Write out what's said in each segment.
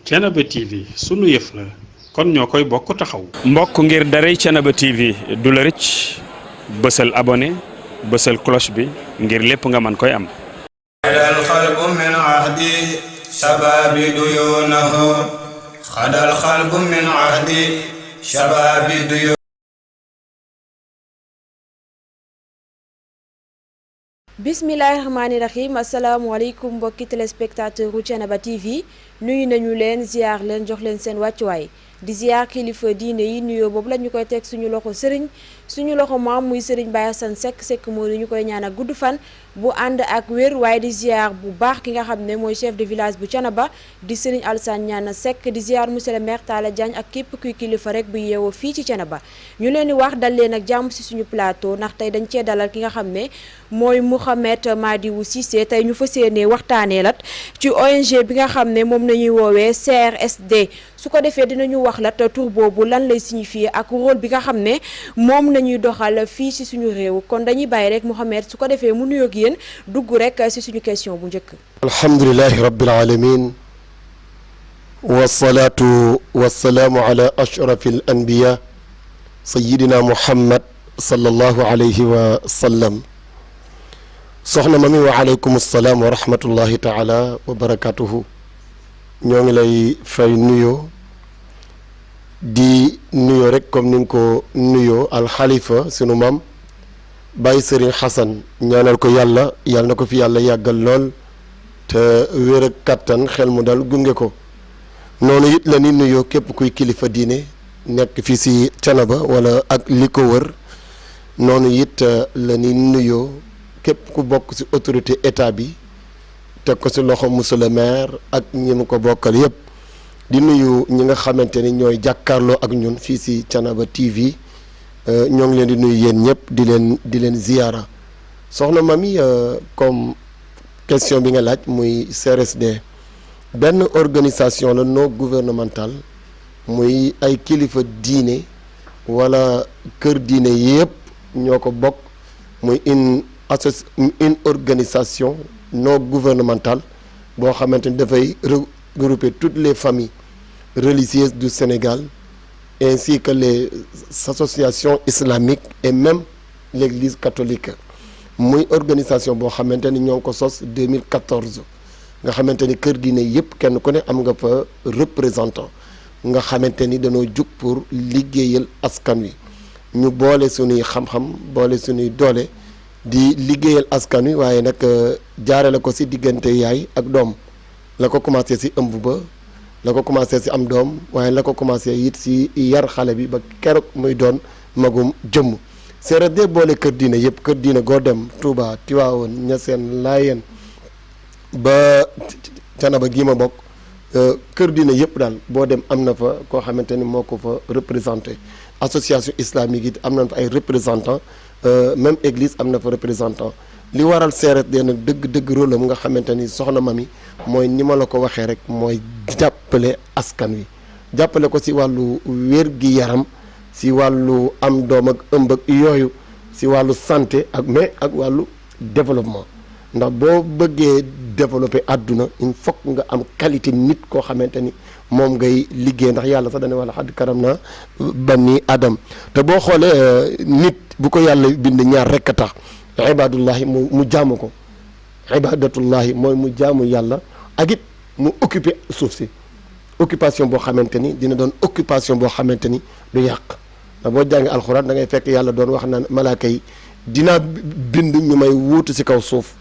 Thiénaba TV sunu yëf la kon ñoo koy bokk taxaw. mbokk ngir daray Thiénaba TV du la rëcc bësal abonné bësal cloche bi ngir lépp nga mën koy am. xadal xalbu min ahdi shababi duyunahu xadal xalbu min ahdi shababi duyunahu. bismillahi rahmaani rahim asalaamaaleykum mbokki téléspectateur u Thiénaba TV nuyu nañu leen ziar leen jox leen seen wàccuwaay di ziar kilifa diine yi nuyoo boobu la ñu koy teg suñu loxo sëriñ suñu loxo maam muy sëriñ Baye Assane Seck moo ñu koy ñaanal gudd fan bu ànd ak wér waaye di ziar bu baax ki nga xam ne mooy chef de village bu Thiénaba di sëriñ Alassane Niane Seck di ziar monsieur le maire Talla Diagne ak képp kuy kilifa rek bu yeewoo fii ci Thiénaba ñu leen di wax dal leen ak jàmm si suñu plateau ndax tey dañ cee dalal ki nga xam ne mooy Mouhamed Madiou Cissé tey ñu fas yéenee waxtaanee lat ci ONG bi nga xam ne moom nañuy woowee CRSD su ko defee dinañu wax lat tur boobu lan lay signifier ak rôle bi nga xam ne moom nañuy doxal fii ci suñu réew kon dañuy bàyyi rek Mouhamed su ko defee mu nuyoog yéen dugg rek ci suñu question bu njëkk. alhamdulilahi rabbil alamin wasalaatu wasalaamu ala ashrafi al anbiya sayidina muhammad sallallahu alayhi wa sallam. soxna mami wa aleykum salaam wa rahmatullahi taala wa barakatuhu ñoo ngi lay fay nuyoo di nuyoo rek comme ni nga ko nuyoo alxalifa sunu maam Baye Serigne Xasan ñaanal ko yàlla na ko fi yàlla yàggal lool te wér ak kattan xel mu dal gunge ko noonu it la ni nuyoo képp kuy kilifa diine nekk fii si Thiénaba wala ak li ko wër noonu it la ni nuyoo képp ku bokk ci autorité état bi teg ko ci loxo monsieur le maire ak ñi mu ko bokkal yépp di nuyu ñi nga xamante ni ñooy jàkkaarloo ak ñun fii ci Thiénaba TV ñoo ngi leen di nuyu yéen ñëpp di leen ziyaara soxna mami comme question bi nga laaj muy CRSD benn organisation la non gouvernementale muy ay kilifa diine wala kër diine yépp ñoo ko bokk muy une organisation non gouvernementale boo xamante ni dafay regrouper toutes les familles religieuses du Sénégal ainsi que les associations islamiques et même l'église catholique muy organisation boo xamante ni ñoo ngi ko sos 2014 nga xamante ni kër diine yëpp kenn ku ne am nga fa représentant nga xamante ni dañoo jug pour liggéeyal askan wi ñu boole suñuy xam-xam boole suñuy doole di liggéeyal askan wi waaye nag jaarale ko ci diggante yaay ak doom la ko commencé ci ëmb ba la ko commencé ci am doom waaye la ko commencé it ci yar xale bi ba keroog muy doon magum jëmm CRSD boole kër diine yëpp kër diine goo dem Touba Tivaouane Niassène Layène ba Thiénaba gii ma bokk kër diine yëpp daal boo dem am na fa koo xamante ni moo ko fa représenté association islamique it am nañ fa ay représentants même église am na fa représentant li waral CRSD nag dëgg rôle am nga xamante ni soxna mami mooy ni ma la ko waxee rek mooy jàppale askan wi jàppale ko ci wàllu wér-gi-yaram ci wàllu am doom ak ëmb ak yooyu ci wàllu santé mais ak wàllu développement ndax boo bëggee développer àdduna il faut nga am qualité nit koo xamante ni moom ngay liggéey ndax yàlla sax dana wala xadd karam na bani adam te boo xoolee nit bu ko yàlla bind ñaar rekk a tax ibadullahi mu jaamu ko ibadatullahi mooy mu jaamu yàlla ak it mu occuper suuf si occupation boo xamante ni dina doon occupation boo xamante ni du yàq ndax boo jàngee alxuraan da ngay fekk yàlla doon wax naan malaaka yi dinaa bind ñu may wuutu ci kaw suuf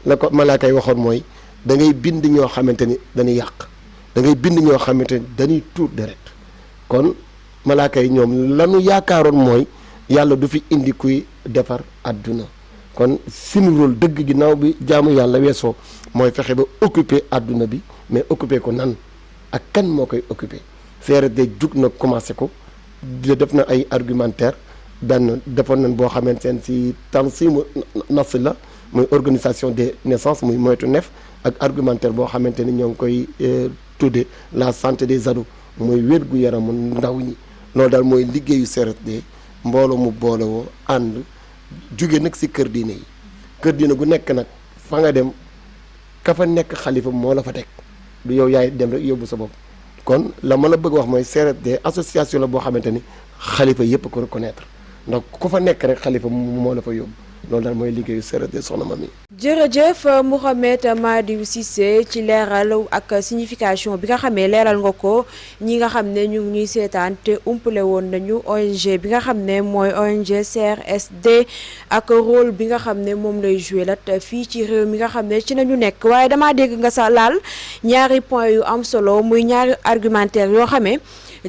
la ko malaaka yi waxoon mooy da ngay bind ñoo xamante ni dañuy yàq da ngay bind ñoo xamante ni dañuy tuur deret kon malaaka yi ñoom lanu yaakaaroon mooy yàlla du fi indi kuy defar àdduna kon suñu rôle dëgg ginnaaw bi jaamu yàlla weesoo mooy fexe ba occuper àdduna bi mais occuper ko nan ak kan moo koy occuper CRSD jug na commencé ko def na ay argumentaire benn defoon nañ boo xamante ne ci tansimu nas la muy organisation des naissances muy moytu nef ak argumentaire boo xamante ni ñoo ngi koy tudde la santé des ados mooy wér-gu-yaramu ndaw ñi loolu daal mooy liggéeyu CRSD mbooloo mu boolewoo ànd jóge nag ci kër diine yi kër diine gu nekk nag fa nga dem ka fa nekk xalifa moo la fa teg du yow yaay dem rek yóbbu sa bopp kon la ma la bëgg wax mooy CRD association la boo xamante ni xalifa yëpp ko reconnaître ndax ku fa nekk rek xalifa moo la fa yóbbu loolu daal mooy liggéeyu CRD Soxna Mamy. jërëjëf Mouhamed Madiou Cissé ci leeral ak signification bi nga xamee leeral nga ko ñi nga xam ne ñu ngi ñuy seetaan te umpale woon nañu ONG bi nga xam ne mooy ONG CRSD ak rôle bi nga xam ne moom lay joué lat fii ci réew mi nga xam ne ci nañu nekk waaye damaa dégg nga sa laal ñaari point yu am solo muy ñaari argumentaire yoo xamee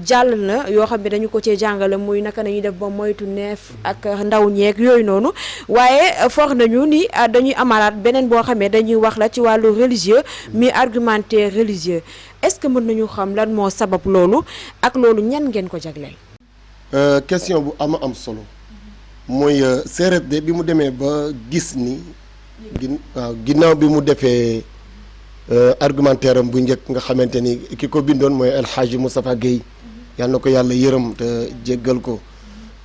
jàll na yoo xam ne dañu ko cee jàngale muy naka nañuy def ba moytu neef ak ndaw ñeeg yooyu noonu waaye for nañu ni dañuy amalaat beneen boo xamee dañuy wax la ci wàllu religieux mi argumentaire religieux est-ce que mën nañu xam lan moo sabab loolu ak loolu ñan ngeen ko jagleel. question bu am solo mooy CRD bi mu demee ba gis ni ginnaaw bi mu defee argumentaire am bu njëkk nga xamante ni ki ko bindoon mooy El Hadji Moustapha Guèye yàlla na ko yàlla yërëm te jéggal ko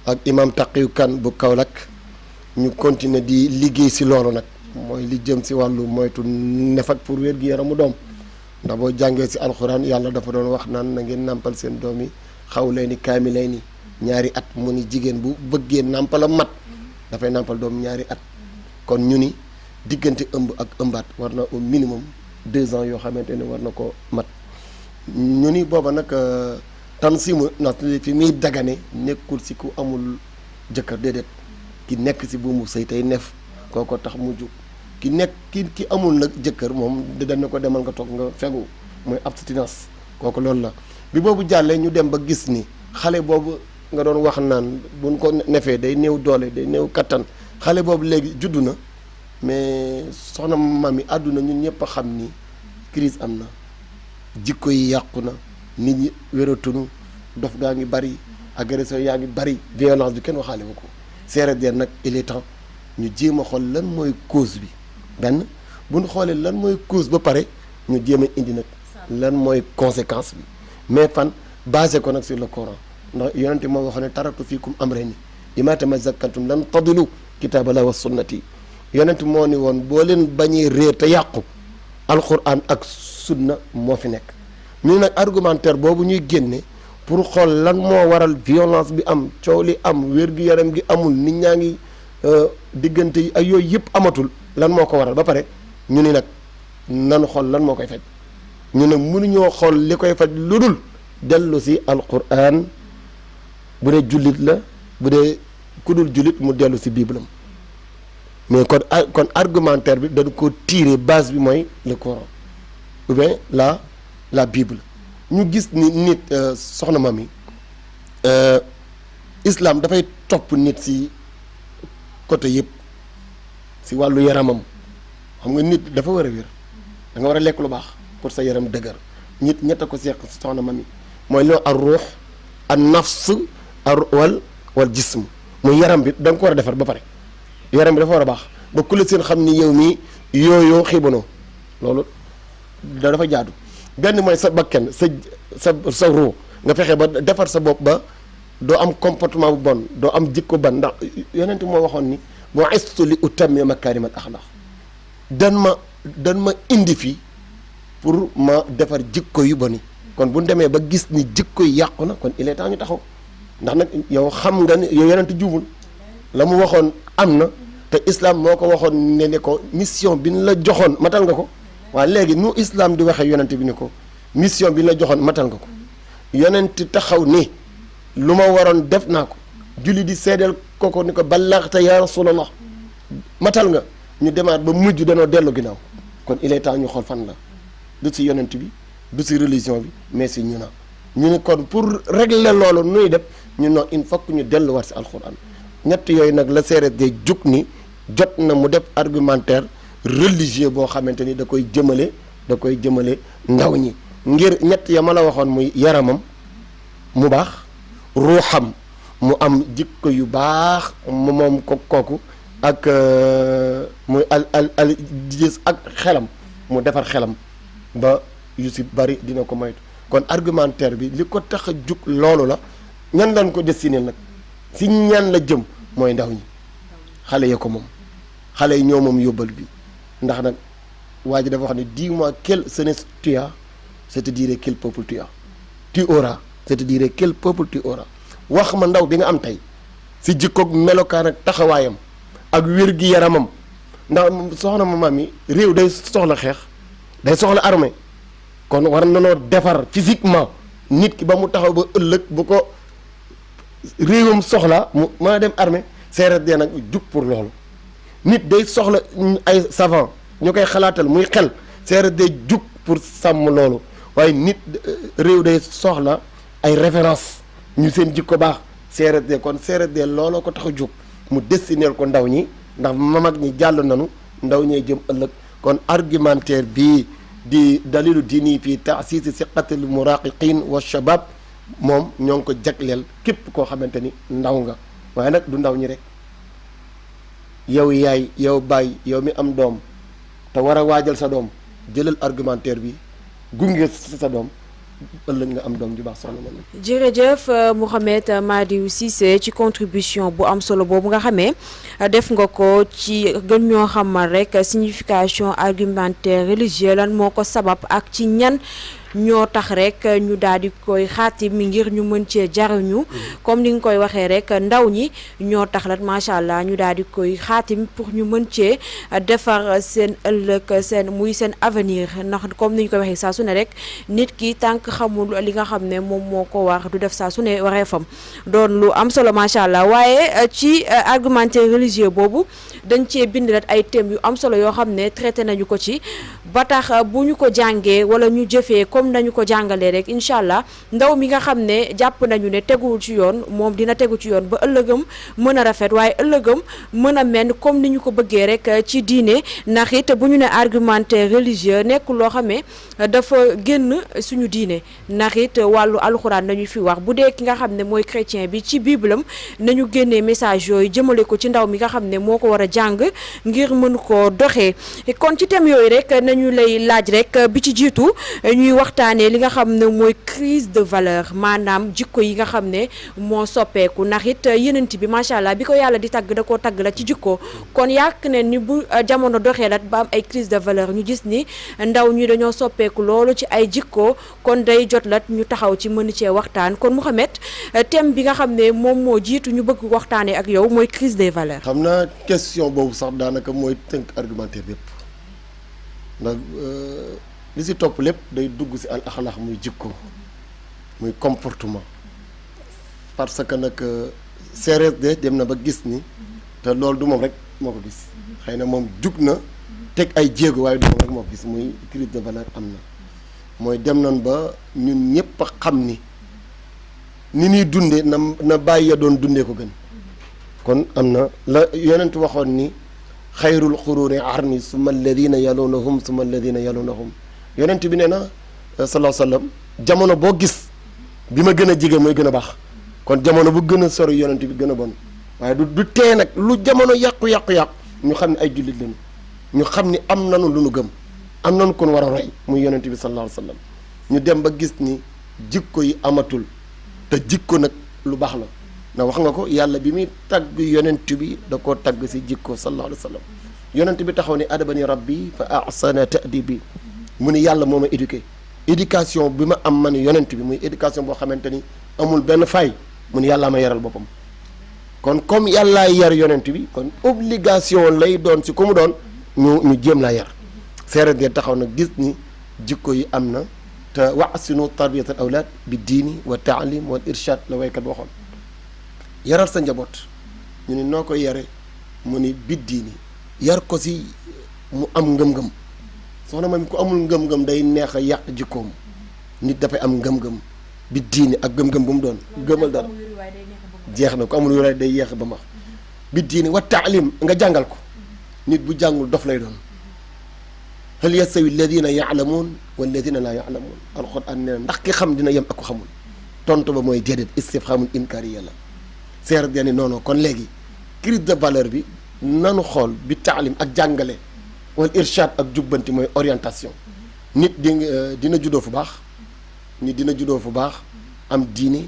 ak imam Taqiyu Kan bu Kaolack ñu continuer di liggéey si loolu nag mooy li jëm si wàllu moytu nefak pour wér gi yaramu doom ndax boo jàngee si alxuraan yàlla dafa doon wax naan na ngeen nàmpal seen doom yi xaw lay ni kaami lay ni ñaari at mu ni jigéen bu bëggee nàmpala mat dafay nàmpal doom ñaari at kon ñu ni diggante ëmb ak ëmbaat war na au minimum 2 ans yoo xamante ne war na ko mat ñu ni booba nag tan si mu na fi muy dagane nekkul si ku amul jëkkër déedéet ki nekk si buumu sëy tey neef kooko tax mu jug ki amul nag jëkkër moom dañ ko demal nga toog nga fegu mooy abstinence kooku loolu la bi boobu jàllee ñu dem ba gis ni xale boobu nga doon wax naan buñ ko nefee day néew doole day néew kattan xale boobu léegi juddu na mais Soxna Mamy àdduna ñun ñëpp a xam ni crise am na jikko yi yàqu na nit ñi wératunu dof gaa ngi bari agression yaa ngi bari violence bi kenn waxaale wu ko CRD nag il est temps ñu jéem a xool lan mooy cause bi benn bu ñu xoolee lan mooy cause ba pare ñu jéem a indi nag lan mooy conséquence bi mais fan basé ko nag sur le Coran ndax yonente moo waxoon ne taraktu fiikum amrayni imma tamassaktum lan tadilu kitaaballah wa sunnati yonent moo ni woon boo leen bañee réer te yàqu alquran ak sunna moo fi nekk ñu nag argumentaire boobu ñuy génne pour xool lan moo waral violence bi am coow li am wér-gu-yaram gi amul nit ñaa ngi diggante yi ak yooyu yëpp amatul lan moo ko waral ba pare ñu ni nag nanu xool lan moo koy faj ñu ne mënuñoo xool li koy faj lu dul dellu si alquran bu dee jullit la bu dee ku dul jullit mu dellu si biiblam mais kon argumentaire bi dañ ko tirer base bi mooy le Coran ou bien la Bible ñu gis ni nit Soxna Mamy islam dafay topp nit si côté yëpp si wàllu yaramam xam nga nit dafa war a wér da nga war a lekk lu baax pour sa yaram dëgër nit ñett a ko seq Soxna Mamy mooy loo ar ruux an nafs wal jism muy yaram bi da nga ko war a defar ba pare yaram bi dafa war a baax ba ku la seen xam ni yow mii yooyoo xiibanoo loolu dafa jaadu benn mooy sa bakken sa ruu nga fexe ba defar sa bopp ba doo am comportement bu bon doo am jikko ban ndax yonent moo waxoon ni boo istu li utammima makaarimal axlaaq dan ma indi fii pour ma defar jikko yu boni kon bu ñu demee ba gis ni jikko yi yàqu na kon il est temps ñu taxaw ndax nag yow xam nga ni yow yonent juumul la mu waxoon am na te islam moo ko waxoon ne ko mission bi ñu la joxoon matal nga ko waaye léegi nu islam di waxee yonent bi ni ko mission bi ñu la joxoon matal nga ko yonent taxaw ni lu ma waroon def naa ko julli di seedeel koko ni ko ballaxta ya rasulallah matal nga ñu demaat ba mujj danoo dellu ginnaaw kon il est temps ñu xool fan la du si yonent bi du si religion bi mais si ñu ne kon pour régler loolu nuy def ñu non il faut que ñu delluwaat si alxuraan ñett yooyu nag la CRD jug ni jot na mu def argumentaire religieux boo xamante ni da koy jëmale ndaw ñi ngir ñett ya ma la waxoon muy yaramam mu baax ruuxam mu am jikko yu baax mu moom kooku ak muy al gis ak xelam mu defar xelam ba yu si bari dina ko moytu kon argumentaire bi li ko tax a jug loolu la ñan lañ ko destiné nag si ñan la jëm mooy ndaw ñi xale ya ko moom xale yi ñoo moom yóbbal bi ndax nag waa ji dafa wax ne dis-moi quelle jeunesse tu as je te dirai quel peuple tu as tu auras je te dirai quel peuple tu auras wax ma ndaw bi nga am tey si jikkoog melokaan ak taxawaayam ak wér-gi-yaramam ndax soxna ma maam yi réew day soxla xeex day soxla armée kon war nanoo defar physiquement nit ki ba mu taxaw ba ëllëg bu ko réewam soxla mu mën a dem armée CRD nag jug pour loolu nit day soxla ay savant ñu koy xalaatal muy xel CRD jug pour sàmm loolu waaye nit réew day soxla ay référence ñu seen jikko baax CRD kon CRD looloo ko tax a jug mu destineel ko ndaw ñi ndax mag ñi jàll nañu ndaw ñee jëm ëllëg kon argumentaire bii di dalilu diini fii taasisi siqatil muraqiqin wa shabab moom ñoo ngi ko jagleel képp koo xamante ni ndaw nga waaye nag du ndaw ñi rek yow yaay yow baay yow mi am doom te war a waajal sa doom jëlal argumentaire bi gunge sa doom ëllëg nga am doom ju baax soxna man. jërëjëf Mouhamed Madiou Cissé ci contribution bu am solo boobu nga xamee def nga ko ci gën ñoo xamal rek signification argumentaire religieux lan moo ko sabab ak ci ñan ñoo tax rek ñu daal di koy xaatim ngir ñu mën cee jariñu comme ni nga koy waxee rek ndaw ñi ñoo tax la macha allah ñu daal di koy xaatim pour ñu mën cee defar seen ëllëg seen muy seen avenir ndax comme ni ñu koy waxee saa su ne rek nit ki tànk xamul li nga xam ne moom moo ko war du def saa su ne wareefam doon lu am solo macha allah waaye ci argumentaire religieux boobu dañ cee bind lat ay thèmes yu am solo yoo xam ne traité nañu ko ci ba tax bu ñu ko jàngee wala ñu jëfee comme nañu ko jàngalee rek incha allah ndaw mi nga xam ne jàpp nañu ne teguwul ci yoon moom dina tegu ci yoon ba ëllëgam mën a rafet waaye ëllëgam mën a mel comme ni ñu ko bëggee rek ci diine ndax it bu ñu ne argumentaire religieux nekk loo xam ne dafa génn suñu diine ndax it wàllu alxuraan nañu fi wax bu dee ki nga xam ne mooy chrétien bi ci bible am nañu génnee message yooyu jëmale ko ci ndaw mi nga xam ne moo ko war a jàng ngir mën koo doxee kon ci thème yooyu rek nañu lay laaj rek bi ci jiitu ñuy waxtaanee li nga xam ne mooy crise de valeur maanaam jikko yi nga xam ne moo soppeeku ndax it yenent bi macha allah bi ko yàlla di tagg da koo tagg la ci jikko kon yàq ne ni bu jamono doxee lat ba am ay crise de valeur ñu gis ni ndaw ñi dañoo soppeeku loolu ci ay jikko kon day jot lat ñu taxaw ci mën cee waxtaan kon Mouhamed thème bi nga xam ne moom moo jiitu ñu bëgg waxtaanee ak yow mooy crise des valeurs. xam naa question boobu sax daanaka mooy tënk argumentaire bépp ndax li si topp lépp day dugg si al axlaax muy jikko muy comportement parce que nag CRD dem na ba gis ni te loolu du moom rek moo ko gis xëy na moom jug na teg ay jéego waaye du moom rek moo ko gis muy crise de valeur am na mooy dem nañ ba ñun ñëpp a xam ni ñuy dundee na bàyyi ya doon dundee ko gën kon am na la yonent waxoon ni xayrul xuruuni arni summa alladina yalunahum summa alladina yalunahum yonent bi nee na sallallahu sallam jamono boo gis bi ma gën a jige mooy gën a baax kon jamono bu gën a sori yonent bi gën a bon waaye du tee nag lu jamono yàqu-yàqu ñu xam ne ay jullit lañu ñu xam ni am nanu lu nu gëm am nanu kon war a roy muy yonent bi sallallahu sallam ñu dem ba gis ni jikko yi amatul te jikko nag lu baax la na wax nga ko yàlla bi muy tagg yonent bi da koo tagg si jikko sallallahu alayhi wa sallam yonent bi taxaw ni adabani rabbi fa ahsana ta'dibi mu ni yàlla moo ma éduqué éducation bi ma am man yonent bi muy éducation boo xamante ni amul benn fay mu ni yàllaa ma yaral boppam kon comme yàllaa yar yonent bi kon obligation lay doon si ku mu doon ñu jéem laa yar CRD taxaw nag gis ni jikko yi am na te wa'sinu tarbiyat al awlad bi diini wa taalim wal irshad la waykat waxoon yaral sa njaboot ñu ni noo koy yare mu ni bi diini yar ko si mu am ngëm-ngëm soxna ma mi ku amul ngëm-ngëm day neex a yàq jikkoom nit dafay am ngëm-ngëm bi diini ak ngëm-ngëm bu mu doon gëmal dara jeex na ku amul wéraay day yeex ba max bi diini wa taalim nga jàngal ko nit bu jàngul dof lay doon hal yastawi alladina yaalamuun walladina laa yaalamuun alquran nee na ndax ki xam dina yem ak ko xamul tontu ba mooy déedéet istifhamul inkaari la CRD ni non kon léegi crise de valeur bi nanu xool bi taalim ak jàngale wala irshad ak jubbanti mooy orientation nit dina juddoo fu baax nit dina juddoo fu baax am diine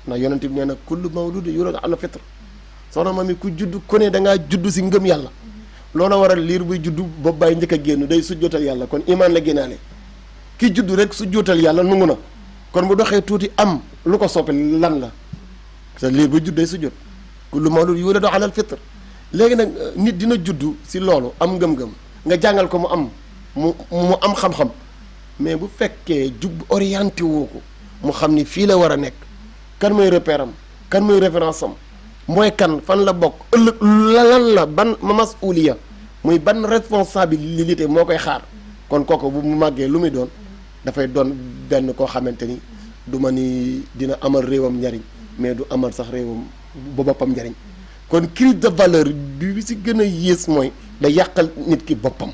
ndax yonent bi nee na kullu mawludin yuladu ala fitra soxna ma mi ku judd ku ne da ngaa judd si ngëm yàlla loola waral liir buy judd ba bàyyi njëkk a génn day sujjootal yàlla kon imaan la génnaale ki judd rek sujjootal yàlla nungu na kon bu doxee tuuti am lu ko soppi lan la te liir bu juddee su jot kullu mawlud yuladu ala al fitr léegi nag nit dina juddu si loolu am ngëm-ngëm nga jàngal ko mu am xam-xam mais bu fekkee jub orienté woo ko mu xam ni fii la war a nekk kan mooy repère am kan mooy référence am mooy kan fan la bokk ëllëg lan la ban masuliya muy ban responsabilité moo koy xaar kon kooku bu mu màggee lu muy doon dafay doon benn koo xamante ni du ma ni dina amal réewam njariñ mais du amal sax réewam ba boppam njariñ kon crise de valeur bi si gën a yées mooy da yàqal nit ki boppam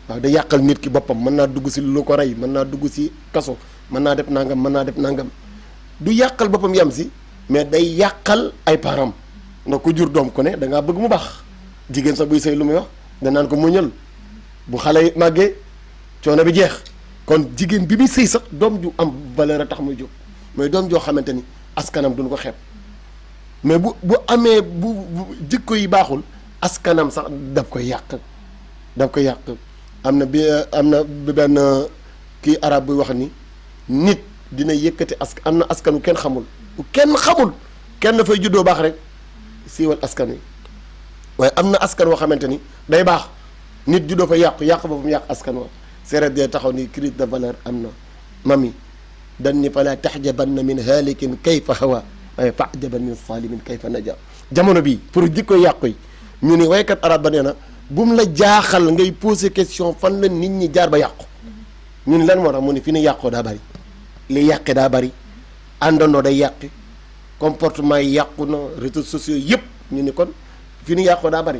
waaw da yàqal nit ki boppam mën naa dugg si lu ko rey mën naa dugg si kaso mën naa def nangam mën naa def nangam du yàqal boppam yam si mais day yàqal ay parents ndax ku jur doom ko ne da ngaa bëgg mu baax jigéen sax buy sëy lu muy wax danaan ko muñal bu xale yi màggee coono bi jeex kon jigéen bi muy sëy sax doom ju am valeur a tax muy jóg mooy doom joo xamante ni askanam duñ ko xeeb mais bu amee bu jikko yi baaxul askanam sax daf koy yàq am na benn kii arab buy wax ni nit dina yëkkati am na askanu kenn xamul kenn dafay juddoo baax rek siiwal askan wi waaye am na askan woo xamante ni day baax nit juddoo fa yàq boppam yàq askan wa seeret dee taxaw ni crise de valeur am na mami dan ni fala taxjabanna min haalikin kayfa hawa waaye fajaban min salimin kayfa naja jamono bii pour jikko yàqu yi ñu ni waykat arab ba nee na bu mu la jaaxal ngay poser question fan la nit ñi jaar ba yàqu ñu ni lan moo tax mu ni fi ni yàqoo daa bari li yàqe daa bari àndandoo day yàqi comportement yi yàqu na réseaux sociaux yëpp ñu ni kon fi ni yàqoo daa bari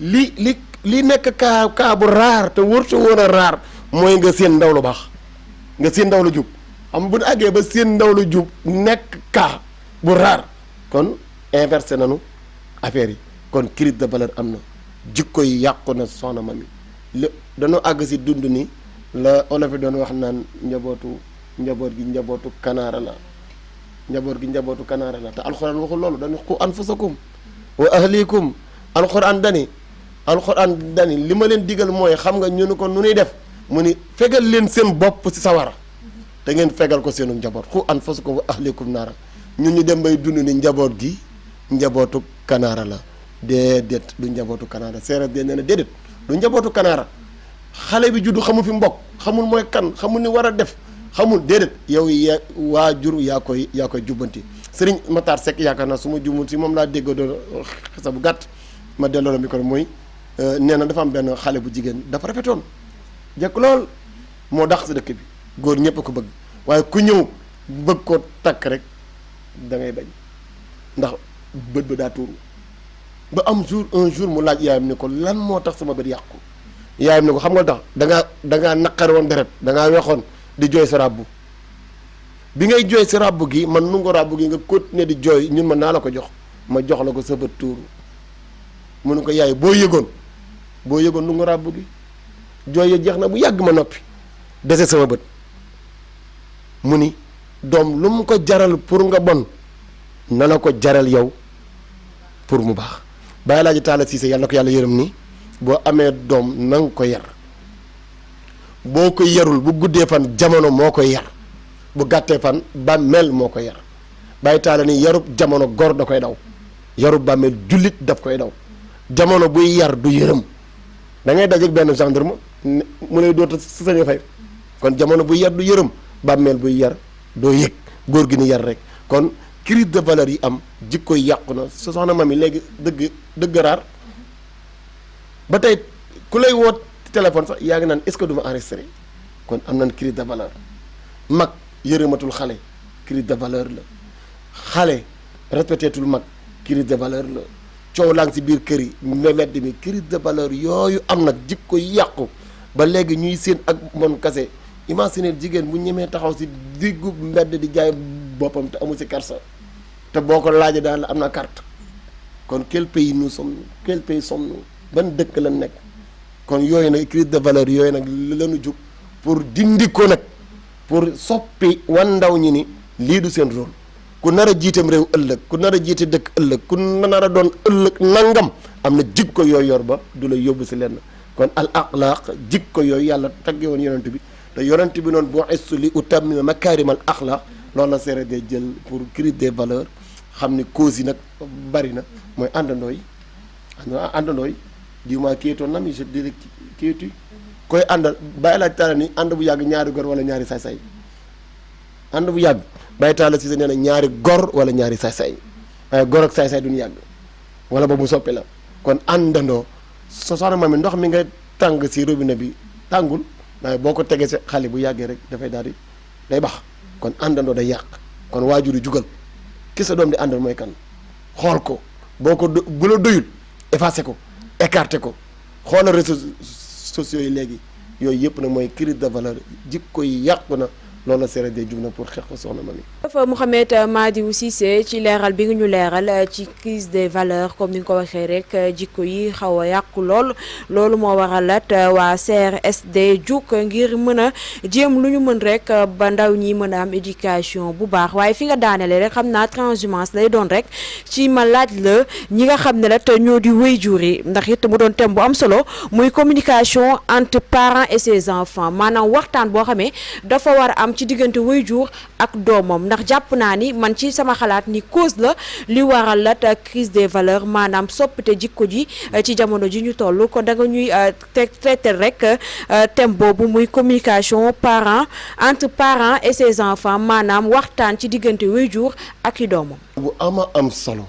li nekk kaa bu raar te wërta woon a raar mooy nga seen ndaw lu baax nga seen ndaw lu jub xam bu ñu àggee ba seen ndaw lu jub nekk kaa bu raar kon inversé nañu affaire yi kon crise de valeur am na jikko yi yàqu na soxna Mamy dañoo àgg si dund ni la olof yi doon wax naan njaboot gi njabootu kanaara la te alxuraan waxul loolu dañu qu anfusakum wa ahlikum alxuraan dani li ma leen digal mooy xam nga ñu ni ko nu ñuy def mu ni fegal leen seen bopp si sawara te ngeen fegal ko seenu njaboot qu anfusakum wa ahlikum naara ñun ñu dem bay dund ni njaboot gi njabootu kanaara la déedéet du njabootu kanaara séeréer de nee na déedéet du njabootu kanaara xale bi juddu xamul fi mbokk xamul mooy kan xamul ni war a def xamul déedéet yow waajur yaa koy jubbanti Serigne Matar Seck yaakaar naa su ma jumul si moom laa déggoo doon xisa bu gàtt ma delloo la micro mooy nee na dafa am benn xale bu jigéen dafa rafetoon jekk lool moo dax si dëkk bi góor ñëpp ko bëgg waaye ku ñëw bëgg ko takk rek da ngay bañ ndax bët ba daa tuuru ba am un jour mu laaj yaayam ni ko lan moo tax sama bët yàqu yaayam ni ko xam nga tax dangaa naqari woon deret dangaa weexoon di jooy sa ràbbu bi ngay jooy sa ràbbu gi man nungu ràbbu gi nga continuer di jooy ñun ma naa la ko jox ma jox la ko sa bët tuuru mu ne ko yaay boo yëgoon nungu ràbbu gi jooy ya jeex na bu yàgg ma noppi dese sama bët mu ni doom lu mu ko jaral pour nga bon na la ko jaral yow pour mu baax bàyyi laa ji taala siise yàlla na ko yàlla yërëm ni boo amee doom na nga ko yar boo ko yarul bu guddee fan jamono moo koy yar bu gàttee fan bàmmeel moo koy yar bàyyi taala ni yarub jamono góor da koy daw yarub bàmmeel jullit daf koy daw jamono buy yar du yërëm da ngay dajeek benn gendarme mu lay doota sañ a fay kon jamono buy yar du yërëm bàmmeel buy yar doo yëg góor gi ni yar rek kon crise de valeur yi am jikko yàqu na sa soxna Mamy léegi dëgg raar ba tey ku lay woot téléphone sax yaa ngi naan est-ce que du ma enregistré kon am nañ crise de valeur mag yërëmatul xale crise de valeur la xale respectétul mag crise de valeur la coow laa ngi si biir kër yi mbedd mi crise de valeur yooyu am nag jikko yàqu ba léegi ñuy seen ak mon kase imaginer jigéen bu ñemee taxaw si diggu mbedd di jaay boppam te amul si kersa te boo ko laajee daal la am na carte kon quel pays nous sommes ban dëkk la nekk kon yooyu nag crise de valeur yooyu nag lañu jug pour dindi ko nag pour soppi wan ndaw ñi ni lii du seen rôle ku nar a jiitam réew ëllëg ku nar a jiite dëkk ëllëg ku nar a doon ëllëg nangam am na jikko yooyu yor ba du la yóbbu si lenn kon al axlaaq jikko yooyu yàlla tagge woon yonent bi te yonent bi noonu boo estu li utammima makaarimal axlaaq loolu la CRD jël pour crise des valeurs xam ni causes yi nag bari na mooy àndandoo yi dis-moi qui est ton ami je dirai qui es-tu koy àndal bàyyi laa taala ni ànd bu yàgg ñaari gor wala ñaari saay-saay ànd bu yàgg bàyyi taala si sa nee na ñaari gor wala ñaari saay-saay waaye gor ak saay-saay duñu yàgg wala boobu mu soppi la kon àndandoo soxna Mamy ndox mi nga tàng si robinet bi tàngul waaye boo ko tegee si xale bu yàggee rek dafay daal di day bax kon àndandoo day yàq kon waajur yi jugal ki sa doom di àndal mooy kan xool ko boo ko bu la doyul effacé ko écarté ko xoolal réseaux sociaux yi léegi yooyu yëpp nag mooy crise de valeur jikko yi yàqu na loolu la CRD jug na pour xeex ko soxna Mamy. dafa Mouhamed Madiou Cissé ci leeral bi nga ñu leeral ci crise des valeurs comme ni nga ko waxee rek jikko yi xaw a yàqu loolu moo waralat waa CRSD jug ngir mën a jéem lu ñu mën rek ba ndaw ñi mën a am éducation bu baax waaye fi nga daanele rek xam naa transhumance lay doon rek ci ma laaj la ñi nga xam ne la te ñoo di waajur yi ndax it mu doon thème bu am solo muy communication entre parents et ses enfants maanaam waxtaan boo xamee dafa war a am ci diggante waajur ak doomam ndax jàpp naa ni man ci sama xalaat ni cause la li waral la crise des valeurs maanaam soppite jikko ji ci jamono ji ñu toll kon da nga ñuy traiter rek thème boobu muy communication entre parents et ses enfants maanaam waxtaan ci diggante waajur ak i doomam. bu am solo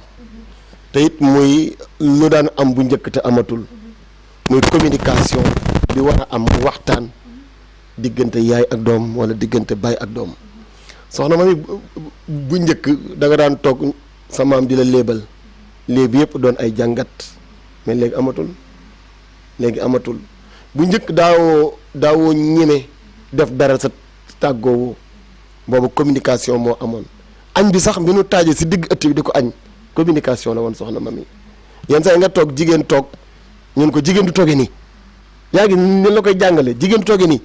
te it muy lu daan am bu njëkk te amatul muy communication bi war a am waxtaan. diggante yaay ak doom wala diggante baay ak doom soxna Mamy bu njëkk da nga daan toog sa maam di la léebal léeb yëpp doon ay jàngat mais léegi amatul bu njëkk daawoo ñeme def dara sa tàggoowoo boobu communication moo amoon añ bi sax bi nu taajee si digg ëtt bi di ko añ communication la woon soxna Mamy yenn saa yi nga toog jigéen toog ñun ko jigéen du toogee nii yaa ngi ni la koy jàngale jigéen du toogee nii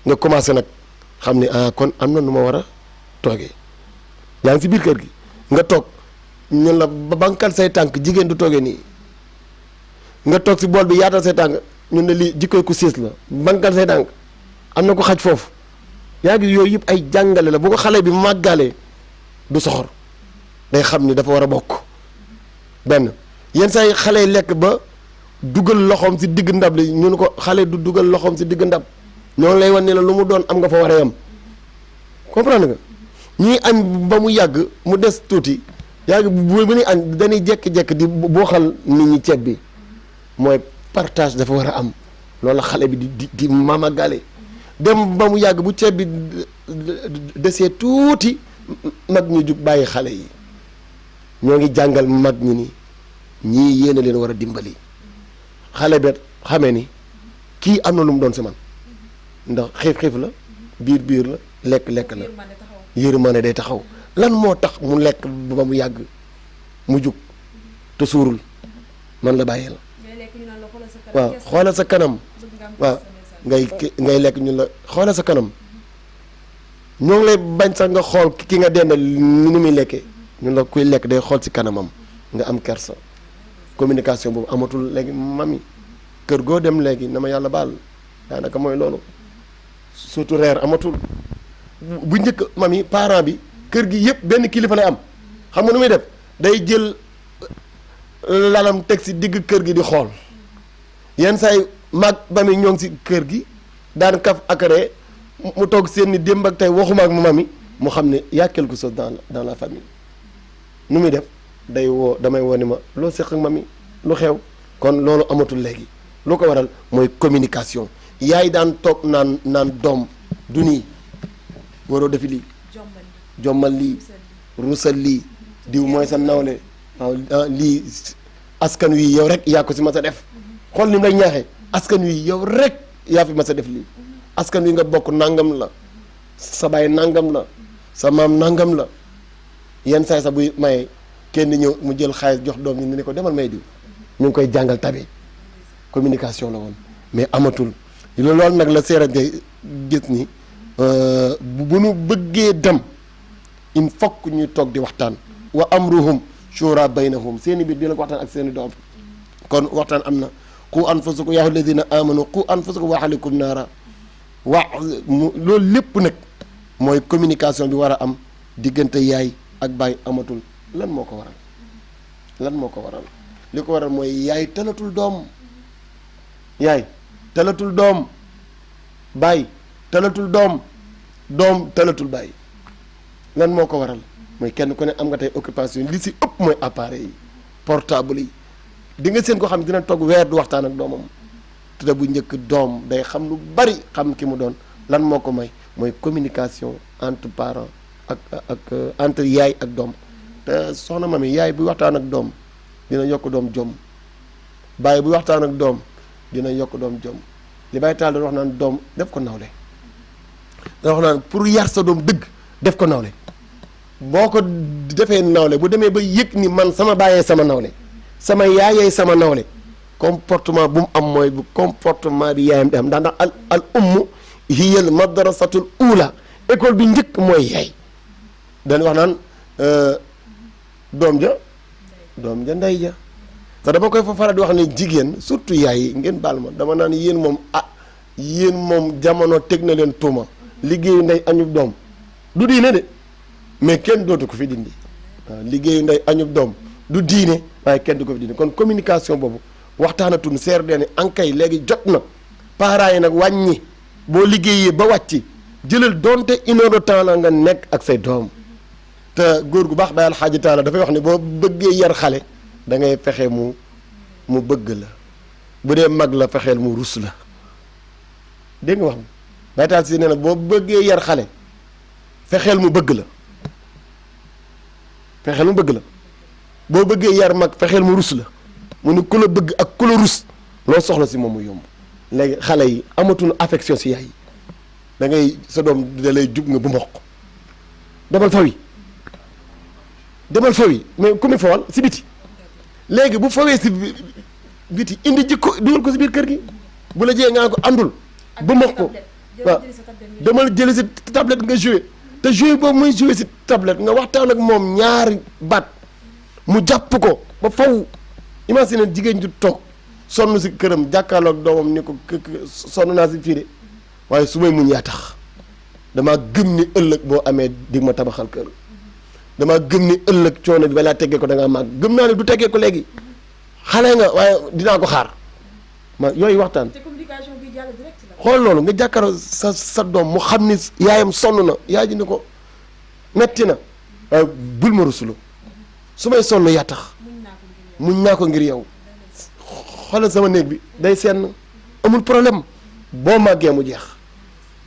nga commencé nag xam ni kon am na nu ma war a toogee yaa ngi si biir kër gi nga toog ñun la bankal say tànk jigéen du toogee nii nga toog si bool bi yaatal say tànk ñun ne lii jikkoy ku siis la bankal say tànk am na ko xaj foofu yaa ngi yooyu yëpp ay jàngale la bu ko xale bi màggalee du soxor day xam ni dafa war a bokk benn yenn saa yi xale yi lekk ba dugal loxoom si digg ndab li ñu ne ko xale du dugal loxoom si digg ndab ñoo lay wan ne la lu mu doon am nga fa war a yam comprendre nga ñuy añ ba mu yàgg mu des tuuti yàgg bu ñuy añ dañuy jekki-jekki di boo xal nit ñi ceeb bi mooy partage dafa war a am loolu xale bi di mamagale dem ba mu yàgg bu ceeb bi desee tuuti mag ñu jug bàyyi xale yi ñoo ngi jàngal mag ñi ni ñii yéena leen war a dimbali xale bet xamee ni kii am na lu mu doon si man ndax xiif la biir la lekk la yërmande day taxaw lan moo tax mu lekk ba mu yàgg mu jug te suurul man la bàyyee la waaw xoolal sa kanam waaw ngay lekk ñun la xoolal sa kanam ñoo ngi lay bañ sax nga xool ki nga dendal ni muy lekkee ñun la kuy lekk day xool si kanamam nga am kersa communication boobu amatul léegi Mamy kër goo dem léegi na ma yàlla baal daanaka mooy loolu surtout reer amatul bu njëkk Mamy parent bi kër gi yëpp benn kilifa lay am xam nga nu muy def day jël lalam teg si digg kër gi di xool yenn saa yi mag Mamy ñoo ngi si kër gi daan kaf akaree mu toog seen ni démb ak tey waxuma ak Mamy mu xam ne y a quelque chose dans la famille nu muy def damay woo ni ma loo seq ak Mamy lu xew kon loolu amatul léegi lu ko waral mooy communication yaay daan toog naan doom du nii waroo defi lii jommal lii rusal lii diw mooy sa nawle waaw lii askan wi yow rek yaa ko si ma sa def xool ni mu lay ñaaxee askan wi yow rek yaa fi ma sa def lii askan wi nga bokk nangam la sa baay nangam la sa maam nangam la yenn saay sax buy maye kenn ñëw mu jël xaalis jox doom ñi ne ko demal may diw ñu ngi koy jàngal tabe communication la woon mais amatul loolu nag la CRD gis ni bu nu bëggee dem il faut que ñuy toog di waxtaan wa amruhum shura baynahum seeni biir di la ko waxtaan ak seeni doom kon waxtaan am na qu anfusakum yaa ayyuha alladina amanu qu anfusakum wa ahlikum naara loolu lépp nag mooy communication bi war a am diggante yaay ak baay amatul lan moo ko waral li ko waral mooy yaay talatul doom baay talatul doom talatul baay lan moo ko waral mooy kenn ku ne am nga tey occupation li si ëpp mooy appareil yi portable yi di nga seen ko xam dina toog weer du waxtaan ak doomam te bu njëkk doom day xam lu bari xam ki mu doon lan moo ko may mooy communication entre parents ak entre yaay ak doom te soxna mami yaay buy waxtaan ak doom dina yokk doom jom baay buy waxtaan ak doom dina yokk doom jom li bàyyi taal doon wax naan doom def ko nawle da wax naan pour yar sa doom dëgg def ko nawle boo ko defee nawle bu demee ba yëg ni man sama baayee sama nawle sama yaayee sama nawle comportement bu mu am mooy bu comportement bi yaayam di am ndax al ummu hiyal madrasatul ula école bi njëkk mooy yaay dañ wax naan doom ja ndey ja te dama koy fa faral di wax ne jigéen surtout yaay yi ngeen baal ma dama naan yéen moom jamono teg na leen tuuma liggéeyu ndey añub doom du diine de mais kenn dootu ko fi dindi waaw liggéeyu ndey añub doom du diine waaye kenn du ko fi dindi kon communication boobu waxtaanatun seer deni ankay léegi jot na parents yi nag wàññi boo liggéeyee ba wàcci jëlal donte 1 heure de temps la nga nekk ak say doom te góor gu baax bayal xaaji taala dafay wax ne boo bëggee yar xale da ngay fexe mu bëgg la bu dee mag la fexeel mu rus la dégg nga wax mi baytaal si nee na boo bëggee yar xale fexeel mu bëgg la boo bëggee yar mag fexeel mu rus la mu ni ku la bëgg ak ku la rus loo soxla si moom mu yomb léegi xale yi amatuñu affection si yaay da ngay sa doom da lay jub nga bu mboq demal fawi mais ku muy fawal si biti léegi bu fawee si biti indi jikko dugal ko si biir kër gi bu la jiyee nga ko àndul bu mboq ko waaw demal jëli si tablette nga joué te joué boobu muy joué si tablette nga waxtaan ak moom ñaari baat mu jàpp ko ba faw imagine jigéen ju toog sonn si këram jàkkaarloog doomam ni ko sonn naa si fii de waaye su may muñ yaa tax damaa gëm ni ëllëg boo amee dig ma tabaxal kër damaa gëm ni ëllëg coono bi balaa teggee ko da ngaa màgg gëm naa ne du teggee ko léegi xale nga waaye dinaa ko xaar ma yooyu waxtaan xool loolu nga jàkkaarloo sa doom mu xam ni yaayam sonn na yaay ji ni ko metti na waaye bul ma rusulu su may sonn yaa tax muñ naa ko ngir yow xoolal sama néeg bi day seen amul problème boo màggee mu jeex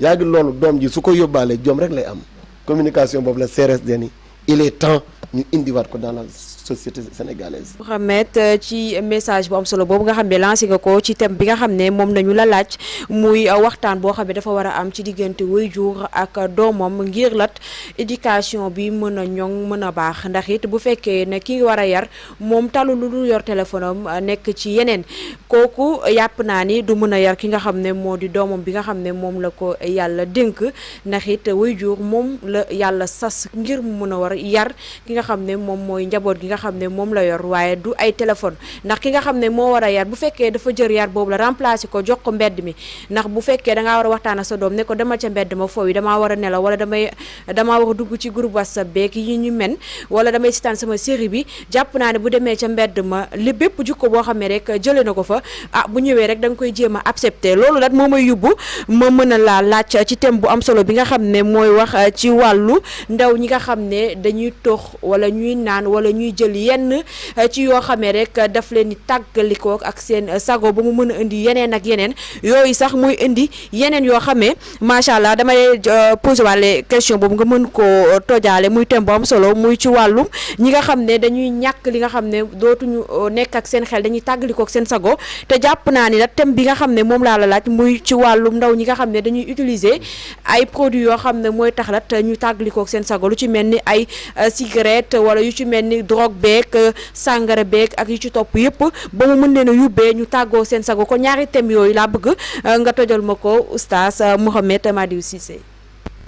yaa ngi loolu doom ji su ko yóbbaalee jom rek lay am communication boobu la CRSD ni il est temps ñu indiwaat ko dans la société sénégalaise. Mouhamed ci message bu am solo boobu nga xam ne lancé nga ko ci thème bi nga xam ne moom nañu la laaj muy waxtaan boo xam ne dafa war a am ci diggante waajur ak doomam ngir lat éducation bi mën a ñoŋ mën a baax ndax it bu fekkee ne ki war a yar moom talu lu dul yor téléphone am nekk ci yeneen kooku yàpp naa ni du mën a yar ki nga xam ne moo di doomam bi nga xam ne moom la ko yàlla dénk ndax it waajur moom la yàlla sas ngir mu mën a war yar ki nga xam ne moom mooy njaboot gi nga xam ne moom la yor waaye du ay téléphone ndax ki nga xam ne moo war a yar bu fekkee dafa jër yar boobu la remplacer ko jox ko mbedd mi ndax bu fekkee dangaa war a waxtaan ak sa doom ne ko demal ca mbedd ma foofu damaa war a nelaw wala damaa war a dugg ci groupe WhatsApp beeg yi ñu men wala damay sitaan sama série bi jàpp naa ne bu demee ca mbedd ma li bépp jikko boo xam ne rek jëlee na ko fa bu ñëwee rek da nga koy jéem a accepter loolu nag moo may yóbbu ma mën a laa laaj ci thème bu am solo bi nga xam ne mooy wax ci wàllu ndaw ñi nga xam ne dañuy tox wala ñuy naan wala ñuy jël yenn ci yoo xamee rek daf leen di tàggalikoo ak seen sago ba mu mën a indi yeneen ak yeneen yooyu sax muy indi yeneen yoo xamee macha allah damay posé wàlle question boobu nga mën koo tojaale muy thème bu am solo muy ci wàllum ñi nga xam ne dañuy ñàkk li nga xam ne dootuñu nekk ak seen xel dañuy tàggalikoo ak seen sago te jàpp naa ni nag thème bi nga xam ne moom laa la laaj muy ci wàllum ndaw ñi nga xam ne dañuy utiliser ay produits yoo xam ne mooy tax lat ñu tàggalikoo ak seen sago lu ci mel ni ay cigarette wala yu ci mel ni drogue beeg sàngara beeg ak yu ci topp yëpp ba mu mën leen a yóbbee ñu tàggoo seen sago ko ñaari thèmes yooyu laa bëgg nga tojal ma ko oustaz Mouhamed Madiou Cissé.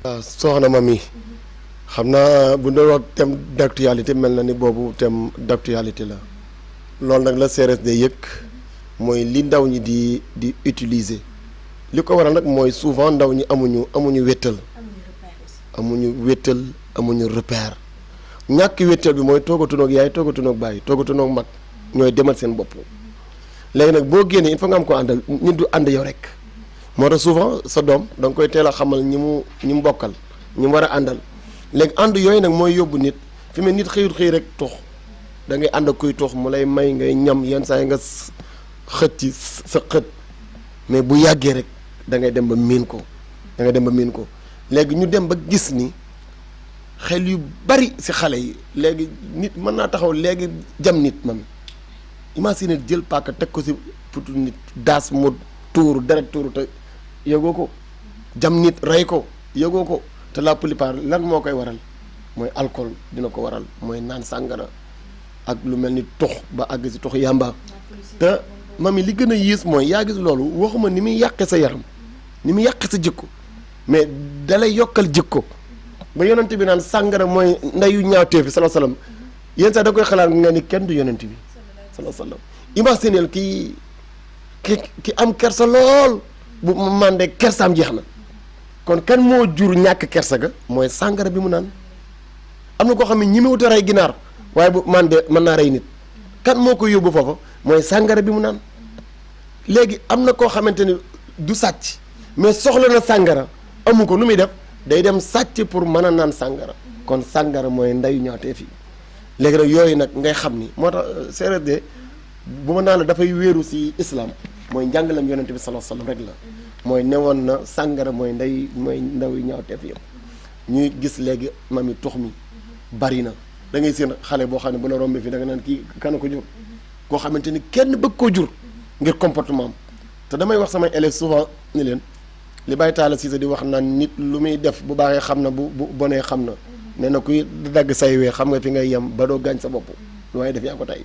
waaw soxna ma mi xam naa bu doon wax thème d'actualité mel na ni boobu thème d'actualité la loolu nag la CRSD yëg mooy li ndaw ñi di utiliser li ko waral nag mooy souvent ndaw ñi amuñu wéttal amuñu repère ñàkk wéttal bi mooy toogatunoog yaay toogatunoog bàyyi toogatunoog mag ñooy demal seen bopp léegi nag boo génnee il faut nga am ko àndal nit du ànd yow rek moo tax souvent sa doom da nga koy teel a xamal ñi mu bokkal ñi mu war a àndal léegi ànd yooyu nag mooy yóbbu nit fi mu nit xëyut xëy rek tux da ngay ànd ak kuy tux mu lay may ngay ñam yenn saa yi nga xët ci sa xët mais bu yàggee rek da ngay dem ba miin ko léegi ñu dem ba gis ni xel yu bari ci xale yi léegi nit mën naa taxaw léegi jam nit man imagine jël paaka teg ko ci putu nit daas mu tuuru deret tuuru te yëgoo ko jam nit rey ko yëgoo ko te la plupart lan moo koy waral mooy alcool dina ko waral mooy naan sàngara ak lu mel ni tux ba àgg ci tux yàmba te mami li gën a yées mooy yaa gis loolu waxuma ni muy yàqe sa yaram ni muy yàqe sa jikko mais dalay yokkal jikko ba yonent bi naan sàngara mooy ndeyu ñaawteef bi sallallahu alayhi wasallam yéen sax da koy xalaat nga ni kenn du yonent bi sallallahu alayhi wasallam imagineel ki am kersa lool bu màndee kersaam jeex na kon kan moo jur ñàkk kersa ga mooy sàngara bi mu naan am na koo xam ne ñi mu wut a rey ginaar waaye bu màndee mën naa rey nit kan moo ko yóbbu foofa mooy sàngara bi mu naan léegi am na koo xamante ni du sàcc mais soxla na sàngara amu ko nu muy def day dem sàcc pour mën a naan sàngara kon sàngara mooy ndeyu ñaawtee fii léegi nag yooyu nag ngay xam ni moo tax CRD bu ma naan la dafay wéeru ci islam mooy njàngalam yonent bi sallallahu alayhi wasallam rek la mooy newoon na sàngara mooy ndeyu ñaawtee fi yëpp ñuy gis léegi mami tux mi bari na da ngay seen xale boo xam ne bu la rombee fii da nga naan kii kana ko jur koo xamante ni kenn bëgg koo jur ngir comportement am te damay wax samay élèves souvent ni leen li Baye Talla Cissé di wax naan nit lu muy def bu baaxee xam na bu bonee xam na nee na kuy dagg say wee xam nga fi ngay yem ba doo gaañ sa bopp lu waaye def yaa ko tey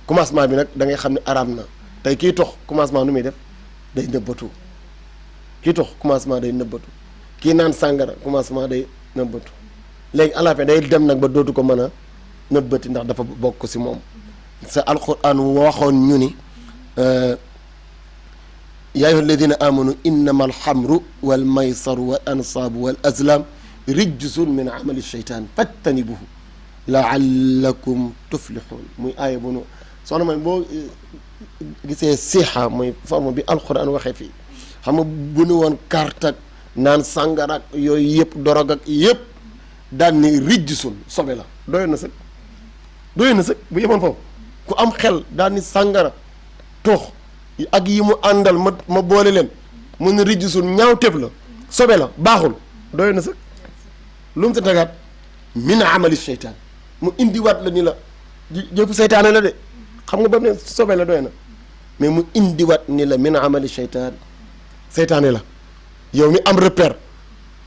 commencement bi nag da ngay xam ne araam na tey kii tox commencement nu muy def day nëbbatu kii tox commencement day nëbbatu kii naan sàngara commencement day nëbbatu léegi à la fin day dem nag ba dootu ko mën a nëbbati ndax dafa bokk ci moom sa alquran waxoon ñu ni yaa ayyuha alladina amanu innama alxamru wal maysaru wal ansaabu wal azlam rijsun min amali sheytaan fajtanibuhu laallakum tuflixuun muy aaya bu nu soxna man boo gisee sixa mooy forme bi alquran waxee fii xam nga bu nu woon carte ak naan sàngara ak yooyu yëpp dorog ak yëpp daan ni rijsun sobe la doyoon na sëg bu yemoon foofu ku am xel daan ni sàngara toox ak yi mu àndal ma boole leen mu ne rijsun ñaaw téef la sobe la baaxul doyoon na sëg lu mu sa tagaat min amali seytaan mu indiwaat la ni la jëfu seytaane la de xam nga ba mu ne sobe la doy na mais mu indiwaat ni la min amali seytaane la yow mi am repère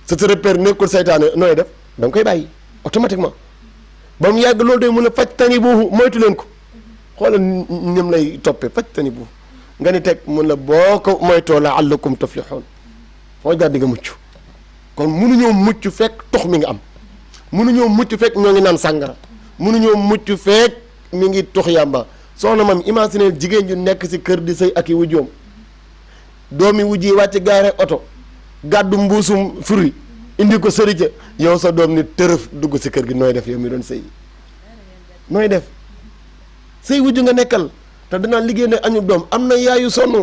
sa repère nekkul seytaane nooy def da nga koy bàyyi automatiquement ba mu yàgg loolu day mun a faj tani boobu moytu leen ko xoolal ñoom lay toppee faj tani boobu nga ni teg mun la boo ko moytoo la allakum tuflixoon foo jaar di nga mucc kon munuñoo mucc fekk tox mi nga am munuñoo mucc fekk ñoo ngi naan sàngara munuñoo mucc fekk mi ngi tox yàmba soxna mam imaginer jigéen ju nekk ci kër di sëy ak i wujjoom doomi wujji wàcc gaare oto gàddu mbuusum furi indi ko sëri ca yow sa doom ni tërëf dugg ci kër gi nooy def yow mi doon sëy nooy def sëy wujju nga nekkal te danaa liggéey ne añu doom am na yaayu sonn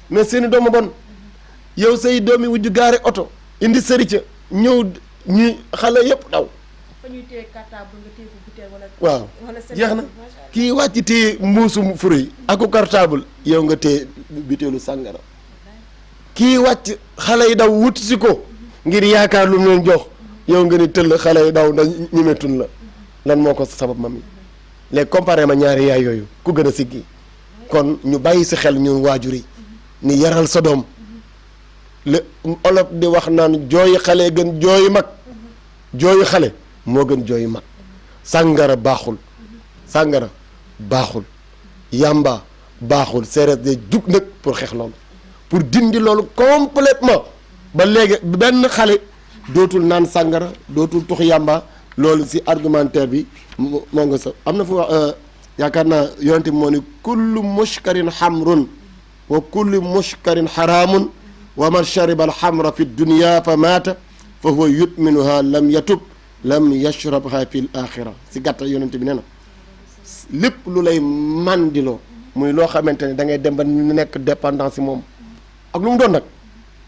mais seeni dooma bon yow say doomi wujju gaare oto indi sëri ca ñëw ñi xale yëpp daw waaw jeex na kii wàcc téye mbuusum furi aku cartable yow nga téye butéelu sàngara kii wàcc xale yi daw wut si ko ngir yaakaar lu mu leen jox yow nga ni tëll xale yi daw na ñemetun la lan moo ko sabab mami léegi comparé ma ñaari yaay yooyu ku gën a siggi kon ñu bàyyi si xel ñun waajur yi ni yaral sa doom le olof di wax naan jooyi xale gën jooyi mag jooyu xale moo gën jooyu mag sàngara baaxul yamba baaxul séeréer de jug nag pour xeex loolu pour dindi loolu complètement ba léegi benn xale dootul naan sàngara dootul tux yamba loolu ci argumentaire bi moo nga sa am na fu wax yaakaar naa yonente bi moo ni kullu mushkarin xamrun wa kullu mushkarin xaraamun wa man shariba alxamra fi dunia fa maata fa huwa yutminuha lam yatub lam yashrabha fil axira si gàttal yonent bi nee na lépp lu lay mandiloo muy loo xamante ne da ngay dem ba nekk dépendance si moom ak lu mu doon nag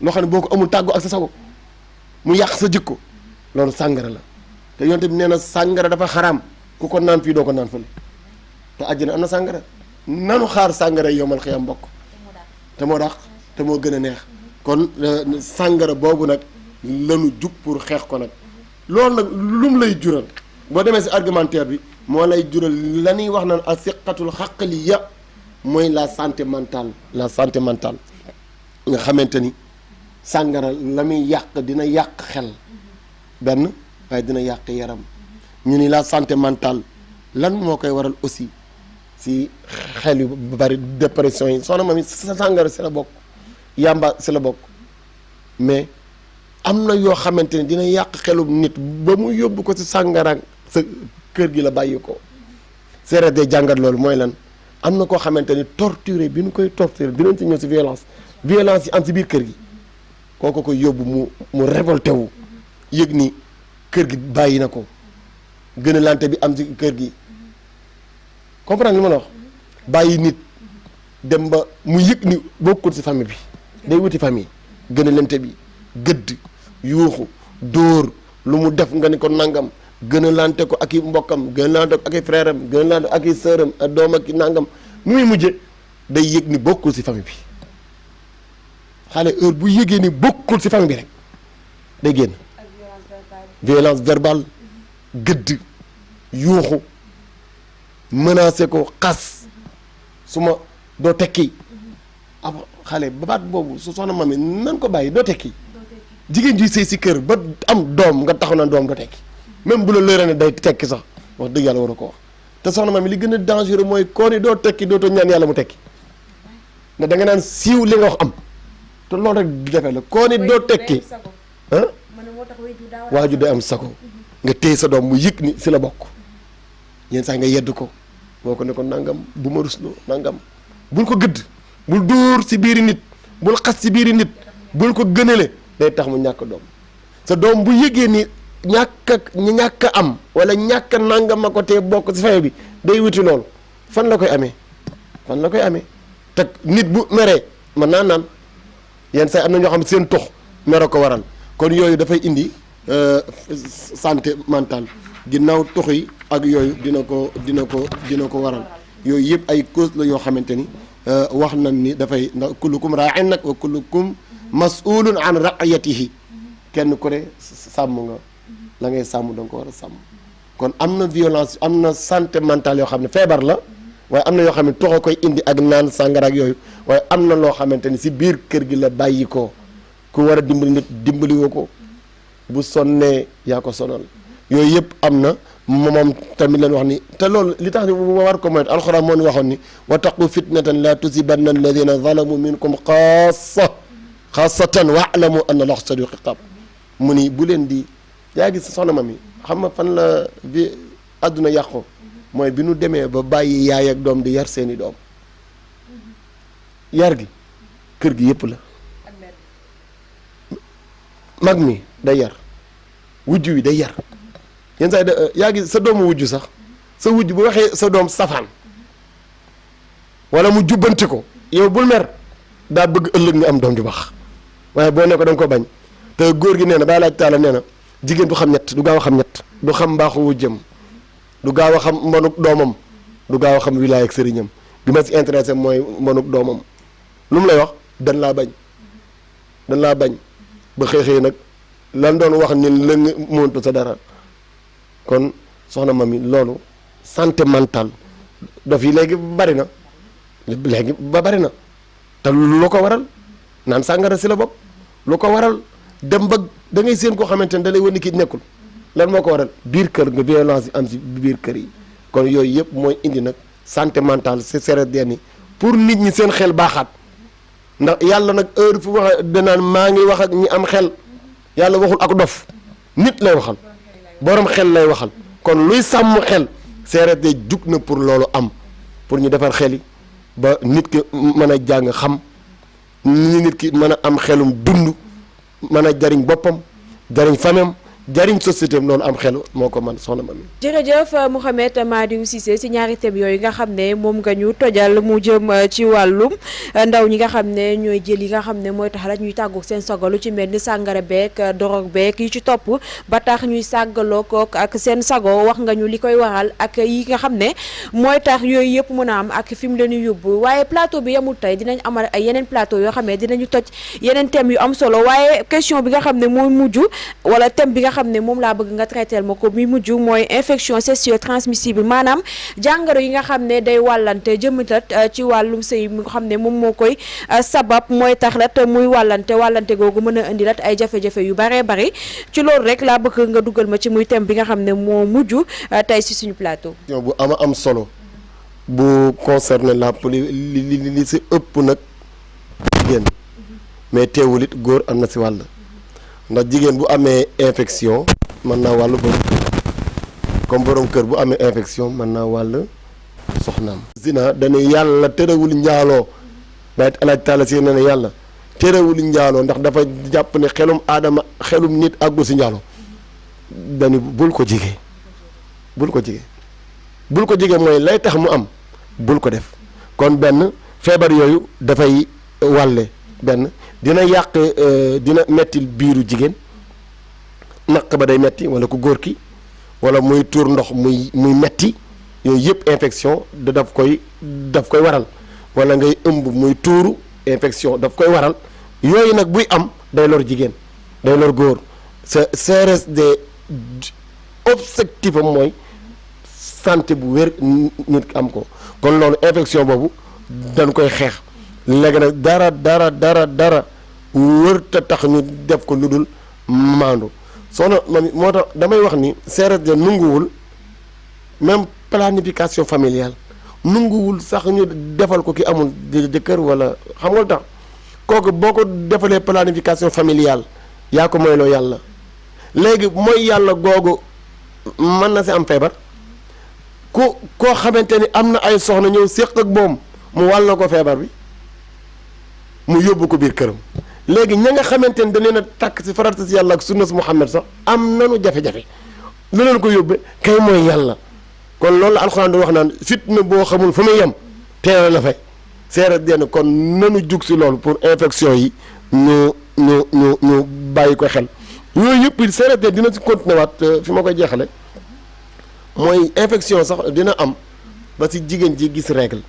loo xam ne boo ko amul tàggu ak sa sago mu yàq sa jikko loolu sàngara la te yonent bi nee na sàngara dafa xaraam ku ko naan fii doo ko naan fële te àjjana am na sàngara nanu xaar sàngara yomal xiyam mbokk te moo dàq te moo gën a neex kon sàngara boobu nag lanu jug pour xeex ko nag loolu nag lum lay jural boo demee si argumentaire bi moo lay jural la ñuy wax naan asiqatul xaqliya mooy la santé mentale nga xamante ni sàngara la muy yàq dina yàq xel benn waaye dina yàq yaram ñu ni la santé mentale lan moo koy waral aussi si xel yu bari dépression yi soxna Mamy sa sàngara si la bokk yàmba si la bokk mais am na yoo xamante ni dina yàq xelum nit ba mu yóbbu ko si sàngara sa kër gi la bàyyi ko seeret de jàngat loolu mooy lan am na koo xamante ni torturé bi nu koy torturé dinañ si ñëw si violence yi am si biir kër gi kooku ko yóbbu mu révolté wu yëg ni kër gi bàyyi na ko gën a lante bi am si kër gi comprendre li ma la wax bàyyi nit dem ba mu yëg ni bokkul si famille bi day wuti famille gën a lante bi gëdd yuuxu dóor lu mu def nga ni ko nangam gën a lante ko ak i mbokkam gën a lante ko ak i frère am gën a lante ak i sœuram ak doom ak i nangam nu muy mujje day yëg ni bokkul si famille bi xale heure bu yëgee ni bokkul si famille bi rek day génn violence verbale gëdd yuuxu menacé ko xas su ma doo tekki ab xale baat boobu su soxna Mamy nan ko bàyyi doo tekki jigéen ji sëy si kër ba am doom nga taxaw na doom doo tekki même bu la lëra ne day tekki sax wax dëgg yàlla war a ko wax te soxna Mamy li gën a dangereux mooy koo ni doo tekki dootoo ñaan yàlla mu tekki ndax da nga naan siiw li nga wax am te loolu rek di defee la koo ni doo tekki ah waaju day am sago nga téye sa doom mu yëg ni si la bokk yenn saa nga yedd ko boo ko ne ko nangam bu ma rusloo nangam bul ko gëdd bul dóor si biiri nit bul xas si biiri nit bul ko gënale day tax mu ñàkk doom sa doom bu yëgee ni ñàkk am wala ñàkk nangam ma ko tee bokk si famille bi day wuti loolu fan la koy amee te nit bu meree mën naa naan yenn saa am na ñoo xam seen tox mere ko waral kon yooyu dafay indi santé mentale ginnaaw tox yi ak yooyu dina ko waral yooyu yëpp ay cause la yoo xamante ni wax nañ ni dafay ndax kullukum raa'in nag wa kullukum mas'ulun an ra'iyatihi kenn ku ne sàmm nga la ngay sàmm danga ko war a sàmm kon am na violence am na santé mentale yoo xam ne feebar la waaye am na yoo xam ne toxo koy indi ak naan sàngara ak yooyu waaye am na loo xamante ni si biir kër gi la bàyyi ko ku war a dimbali nit dimbaliwoo ko bu sonnee yaa ko sonal yooyu yëpp am na moom tamit leen wax ni te loolu li tax ni war ko moytu alxuraan moo ñu waxoon ni wattaqu fitnatan la tusibanna alladina zalamu minkum xaasatan waalamu anna Allaha shadiidul iqaab mu ni bu leen di yaa gis soxna Mamy xam nga fan la bi àdduna yàqu mooy bi nu demee ba bàyyi yaay ak doom di yar seeni doom yar gi kër gi yëpp la mag mi day yar wujj wi day yar yenn saa yi yaa gis sa doomu wujj sax sa wujj bu waxee sa doom safaan wala mu jubbanti ko yow bul mer daa bëgg ëllëg nga am doom ju baax waaye boo ne ko da nga ko bañ te góor gi nee na bàyyi laaj taala nee na jigéen du xam ñett du gaaw a xam ñett du xam mbaaxu wujjam du gaaw a xam mbonuk doomam du gaaw a xam wilaay ak sëriñam bi ma si intéressé mooy mbonuk doomam lu mu lay wax dañ laa bañ ba xëy nag lan doon wax ni la nga mëntu sa dara kon soxna Mamy loolu santé mentale dof yi léegi bari na te lu ko waral naan sàngara si la bopp lu ko waral dem ba da ngay seen koo xamante ne da lay wane kii nekkul lan moo ko waral biir kër nga violence yi am si biir kër yi kon yooyu yëpp mooy indi nag santé mentale si seret ni pour nit ñi seen xel baaxaat ndax yàlla nag heure fu wax danaan maa ngi wax ak ñi am xel yàlla waxul ak dof nit lay waxal borom xel lay waxal kon luy sàmm xel seeret de jug na pour loolu am pour ñu defar xel yi ba nit ki mën a jàng xam nit ki mën a am xelum dund mën a jariñ boppam jariñ famem jariñ société am loolu am xel moo ko man soxna Mamy. jërëjëf Mouhamed Madiou Cissé si ñaari thèmes yooyu nga xam ne moom nga ñu tojal mu jëm ci wàllum ndaw ñi nga xam ne ñooy jël yi nga xam ne mooy tax rek ñuy tàggu seen sago lu ci mel ni sàngara beek dorog beek yi ci topp ba tax ñuy sàggaloo kook ak seen sago wax nga ñu li koy waral ak yi nga xam ne mooy tax yooyu yëpp mën a am ak fi mu leen yóbbu waaye plateau bi yamul tey dinañ amal ay yeneen plateau yoo xam ne dinañu toj yeneen thèmes yu am solo waaye question bi nga xam ne mooy mujj wala thème bi nga xam ne moom laa bëgg nga traiteel ma ko mi mujj mooy infection sexuelle transmissible maanaam jàngoro yi nga xam ne day wàllante jëmmitat ci wàllum sëy mi nga xam ne moom moo koy sabab mooy tax lat muy wàllante googu mën a indi lat ay jafe-jafe yu baree bari ci loolu rek laa bëgg nga dugal ma ci muy thème bi nga xam ne moo mujj tey si suñu plateau. bu am solo bu concerné li si ëpp nag jigéen mais teewul it góor am na si wàll ndax jigéen bu amee infection mën naa wàllu borom kër comme borom kër bu amee infection mën naa wàll soxnaam. zina dañuy yàlla terewul njaaloo bayit alaaj taala si ne yàlla terewul njaaloo ndax dafa jàpp ne xelum nit àggu si njaaloo dañu bul ko jige mooy lay tax mu am bul ko def kon benn feebar yooyu dafay wàlle benn dina yàq dina mettil biiru jigéen naq ba day metti wala ku góor ki wala muy tuur ndox muy metti yooyu yëpp infection daf koy waral wala ngay ëmb muy tuuru infection daf koy waral yooyu nag buy am day lor jigéen day lor góor CRSD objectif am mooy santé bu wér nit am ko kon loolu infection boobu dañ koy xeex léegi nag dara wër te tax ñu def ko lu dul maandu soxna Mamy moo tax damay wax ni CRSD nunguwul même planification familiale nunguwul sax ñu defal ko ki amul jëkkër wala xam nga lu tax kooku boo ko defalee planification familiale yaa ko moyloo yàlla léegi mooy yàlla googu mën na si am feebar koo xamante ni am na ay soxna ñëw séq ak moom mu wàll ko feebar bi mu yóbbu ko biir këram léegi ña nga xamante ni da leen a takk si farata si yàlla ak sunna si Muhammad sax am nanu jafe-jafe lu leen ko yóbbe kay mooy yàlla kon loolu la alxuraan di wax naan fitna boo xamul fa muy yem teel la fay CRSD kon nanu jug si loolu pour infection yi ñu bàyyi ko xel yooyu yëpp CRSD dina si continuer waat fi ma koy jeexale mooy infection sax dina am ba si jigéen ji gis règle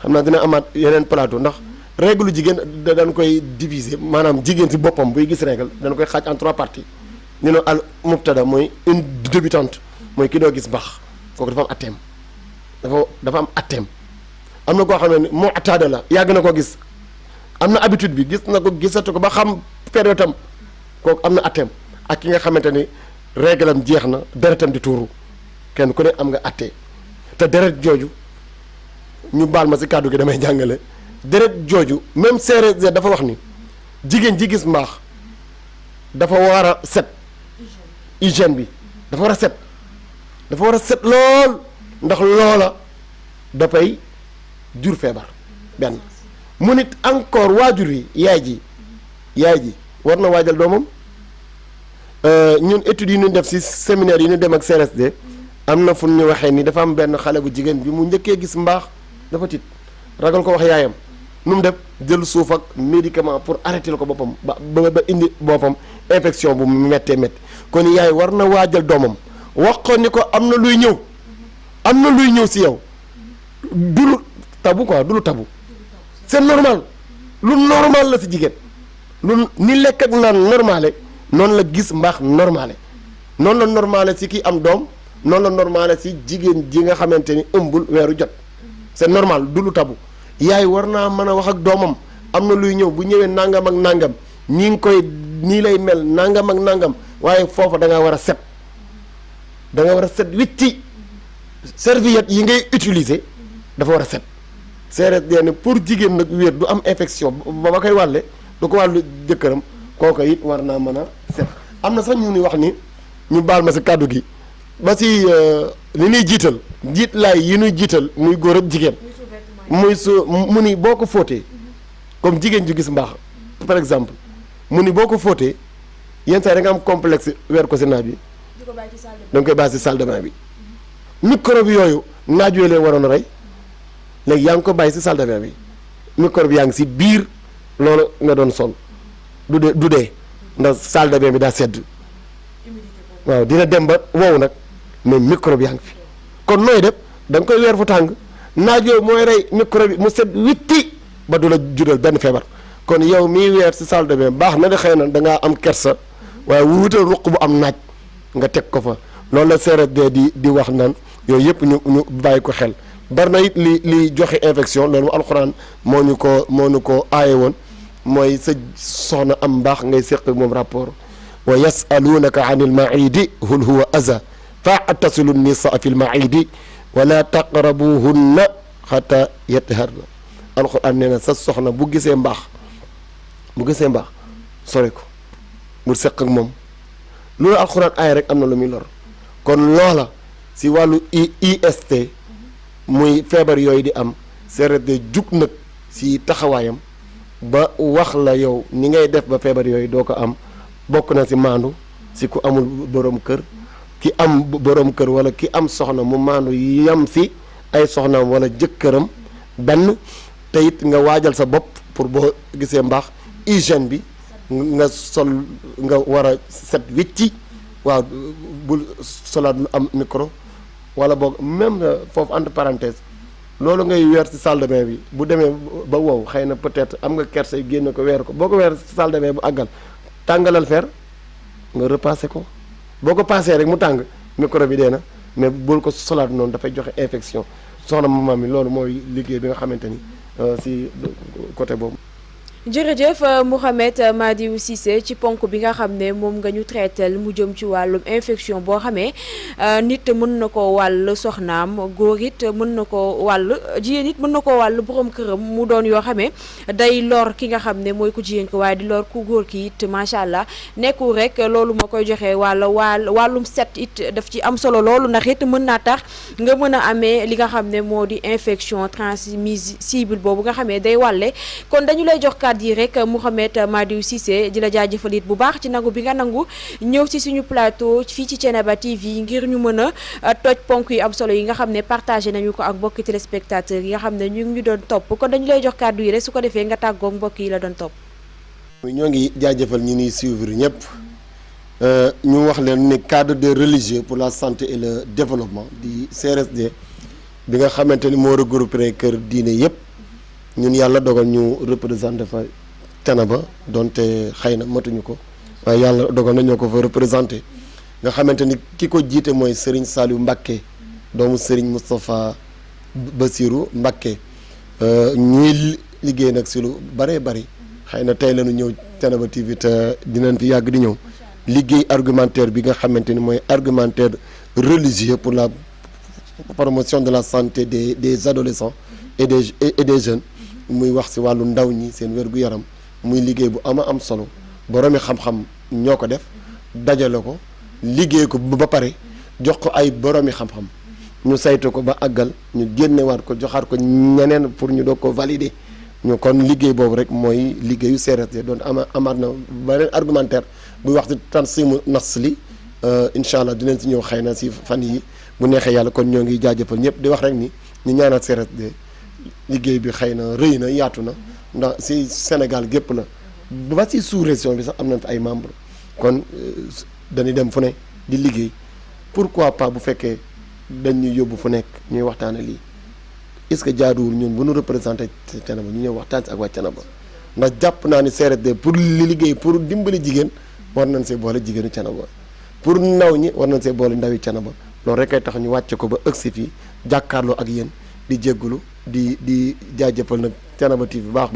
xam naa dina amaat yeneen plateau ndax règle jigéen dañ koy diviser maanaam jigéen si boppam buy gis règle dañ koy xaaj en 3 parties ñu ne al mubtada mooy une débutante mooy ki doo gis baax kooku dafa am atteem dafa am atteem am na koo xam ne moo attaada la yàgg na ko gis am na habitude bi gis na ko gisatu ko ba xam période am kooku am na atteem ak ki nga xamante ni règle am jeex na deretam di tuuru kenn ku ne am nga atte te deret jooju ñu baal ma si kàddu gi damay jàngale deret jooju même CRSD dafa wax ni jigéen ji gis mbaax dafa war a set hygiène bi dafa war a set lool ndax loola dafay jur feebar benn mu nit encore waajur yi yaay ji war na waajal doomam ñun études yi ñu def ci séminaire yi ñu dem ak CRSD am na fu ñu waxee ni dafa am benn xale bu jigéen bi mu njëkkee gis mbaax dafa tiit ragal ko wax yaayam nu mu def jël suuf ak médicament pour arrêter ko boppam ba indi boppam infection bu méttee métti kon yaay war na waajal doomam wax ko ni ko am na luy ñëw ci yow du lu tabu quoi du lu tabu c'est normal lu normal la ci jigéen lu ni lekk ak naan normale noonu la gis mbaax normale noonu la normale ci ki am doom noonu la normale ci jigéen ji nga xamante ni ëmbul weeru jot c'est normal du lu tabu yaay war naa mën a wax ak doomam am na luy ñëw bu ñëwee nangam ak nangam nii lay mel nangam ak nangam waaye foofa da nga war a set witti serviette yi ngay utiliser dafa war a set CRSD ne pour jigéen nag wér du am infection ba koy wàlle du ko wàllu jëkkëram kooka it war naa mën a set am na sax ñu ni wax ni ñu baal ma si kàddu gi ba si li ñuy jiital jiit laay yi ñuy jiital muy góor ak jigéen muy mu ni boo ko fóotee comme jigéen ju gis mbaax par exemple mu ni boo ko fóotee yenn saa yi da nga am complexe weer ko si naaj bi da nga koy bàyyi si salle de bain bi microbe yooyu naaj yooyu leen waroon a rey léegi yaa ngi ko bàyyi si salle de bain bi microbe yaa ngi si biir loolu nga doon sol du dee ndax salle de bain bi daa sedd waaw dina dem ba wow nag mais microbe yaa ngi fi kon nooy def da nga koy weer fu tàng naaj yooyu mooy rey microbe bi mu sedd witti ba du la jural benn feebar kon yow miy weer si salle de bain baax na de xëy na da ngaa am kersa waaye wuutal ruq bu am naaj nga teg ko fa loolu la CRD di wax naan yooyu yëpp ñu bàyyi ko xel bari na it li joxe infection loolu alxuraan moo ñu ko aaye woon mooy sa soxna am mbaax ngay séq moom rapport wa yasalunaka an il maidi hul huwa aza faatasilu nisaa fi l maidi wala taqrabuhunna xata yatharna alxuraan nee na sa soxna bu gisee mbaax sore ko bul séq ak moom loolu alxuraan aaye rek am na lu muy lor kon loola si wàllu IST muy feebar yooyu di am CRD jug nag si taxawaayam ba wax la yow ni ngay def ba feebar yooyu doo ko am bokk na si maandu si ku amul borom kër ki am borom kër wala ki am soxna mu maandu yam si ay soxnaam wala jëkkëram benn te it nga waajal sa bopp pour boo gisee mbaax hygiène bi nga sol nga war a set wicci waaw bul solaat lu am micro wala boog même foofu entre parenthèse loolu ngay weer ci salle de bain bi bu demee ba wow xëy na peut-être am nga kersa génne ko weer ko boo ko weer ci salle de bain bu àggal tàngalal fer nga repassé ko boo ko passé rek mu tàng micro bi dee na mais bul ko solaat noonu dafay joxe infection soxna maman mi loolu mooy liggéey bi nga xamante ni ci côté boobu. jërëjëf Mouhamed Madiou Cissé ci ponk bi nga xam ne moom nga ñu traité mu jëm ci wàllum infection boo xamee nit mën na ko wàll soxnaam góor it mën na ko wàll jigéen it mën na ko wàll borom këram mu doon yoo xamee day lor ki nga xam ne mooy ku jigéen ko waaye di lor ku góor ki it macha allah nekkul rek loolu moo koy joxe wàllum set it daf ci am solo loolu ndax it mën naa tax nga mën a amee li nga xam ne moo di infection transmissible boobu nga xamee day wàlle kon dañu lay jox kàddu yi rek Mouhamed Madiou Cissé di la jaajëfal it bu baax ci nangu bi nga nangu ñëw ci suñu plateau fii ci Thiénaba TV ngir ñu mën a toj ponk yu am solo yi nga xam ne partagé nañu ko ak mbokki téléspectateurs yi nga xam ne ñu ngi ñu doon topp kon dañu lay jox kàddu yi rek su ko defee nga tàggoog mbokk yi la doon topp. ñoo ngi jaajëfal ñi ñuy suivre ñëpp ñu wax leen ne cadre de religieux pour la santé et le développement di CRSD bi nga xamante ni moo regroupé kër diine yëpp. ñun yàlla dogal ñu représenté fa Thiénaba donte xëy na matuñu ko waaye yàlla dogal na ñoo ko fa représenté nga xamante ni ki ko jiite mooy Serigne Saliou Mbacké doomu Serigne Moustapha Bassirou Mbacké ñuy liggéey nag si lu bëree bëri xëy na tey lañu ñëw Thiénaba TV te dinañ fi yàgg di ñëw liggéey argumentaire bi nga xamante ni mooy argumentaire religieux pour la promotion de la santé des adolescents et des jeunes muy wax ci wàllu ndaw ñi seen wér-gu-yaram muy liggéey bu am solo boroomi xam-xam ñoo ko def dajale ko liggéey ko ba pare jox ko ay boroomi xam-xam ñu saytu ko ba àggal ñu génnewaat ko joxaat ko ñeneen pour ñu doog ko valider ñu kon liggéey boobu rek mooy liggéeyu CRSD doon amaat na beneen argumentaire buy wax ci tansimu nasli incha allah dinañ ci ñëw xëy na ci fan yi bu neexee yàlla kon ñoo ngi jaajëfal ñëpp di wax rek ni ñu ñaanal CRSD liggéey bi xëy na rëy na yaatu na ndax ci Sénégal gépp la ba ci sous-région bi sax am nañ fa ay membres kon dañuy dem fu ne di liggéey pourquoi pas bu fekkee dañ ñuy yóbbu fu nekk ñuy waxtaane lii est-ce que jaaduwul ñun bu ñu représenté Thiénaba ñu ñëw waxtaan ci ak waa Thiénaba ndax jàpp naa ni CRSD pour li liggéey pour dimbali jigéen war nañ see boole jigéenu Thiénaba pour ndaw ñi war nañ see boole ndawi Thiénaba loolu rek ay tax ñu wàcce ko ba ëgsi fii jàkkaarloo ak yéen di jéggulu di jaajëfal nag Thiénaba TV baax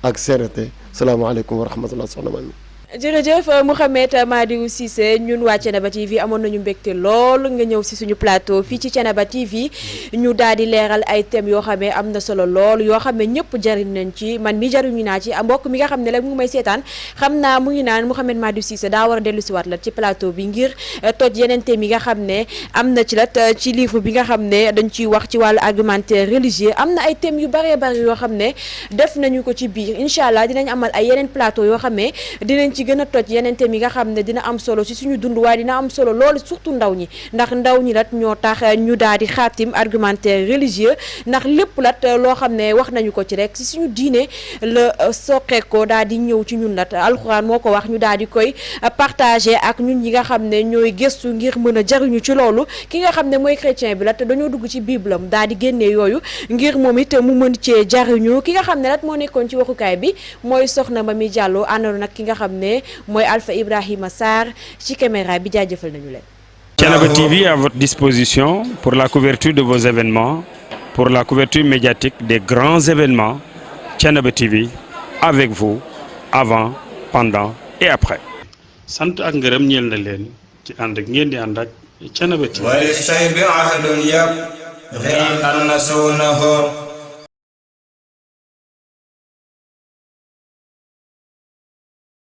ak CRSD salaamaaleykum wa rahmatullah soxna Mami. jërëjëf Mouhamed Madiou Cissé ñun waa Thiénaba TV amoon nañu mbégte lool nga ñëw si suñu plateau fii ci Thiénaba TV ñu daal di leeral ay thèmes yoo xam ne am na solo lool yoo xam ne ñëpp jariñ nañ ci man mi jariñu naa ci mbokk mi nga xam ne rek mu ngi may seetaan xam naa mu ngi naan Mouhamed Madiou Cissé daa war a dellu si waat la ci plateau bi ngir toj yeneen thèmes yi nga xam ne am na ci la ci livre bi nga xam ne dañ ciy wax ci wàllu argumentaire religieux am na ay thèmes yu bëree bëri yoo xam ne def nañu ko ci biir incha allah dinañ amal ay yeneen plateau yoo xam ne dinañ ci ci gën a toj yeneen thèmes yi nga xam ne dina am solo si suñu dund waaye dina am solo loolu surtout ndaw ñi ndax ndaw ñi lat ñoo tax ñu daal di xaatim argumentaire religieux ndax lépp lat loo xam ne wax nañu ko ci rek si suñu diine la soqeekoo daal di ñëw ci ñun lat alxuraan moo ko wax ñu daal di koy partager ak ñun ñi nga xam ne ñooy gëstu ngir mën a jariñu ci loolu ki nga xam ne mooy chrétien bi lat dañoo dugg ci bible am daal di génnee yooyu ngir moom it mu mën cee jariñu ki nga xam ne lat moo nekkoon ci waxukaay bi mooy soxna Mami Diallo àndoon nag ki nga xam ne mooy Alpha Ibrahima Sarr ci caméra bi jaajëfal nañu leen. Thiénaba TV à votre disposition pour la couverture de vos événements, pour la couverture médiatique des grands événements. Thiénaba TV avec vous avant, pendant et après. sant ak ngërëm ñeel na leen ci ànd ak ngeen di ànd ak Thiénaba TV. وللشيب عهد يبغي أن نسونه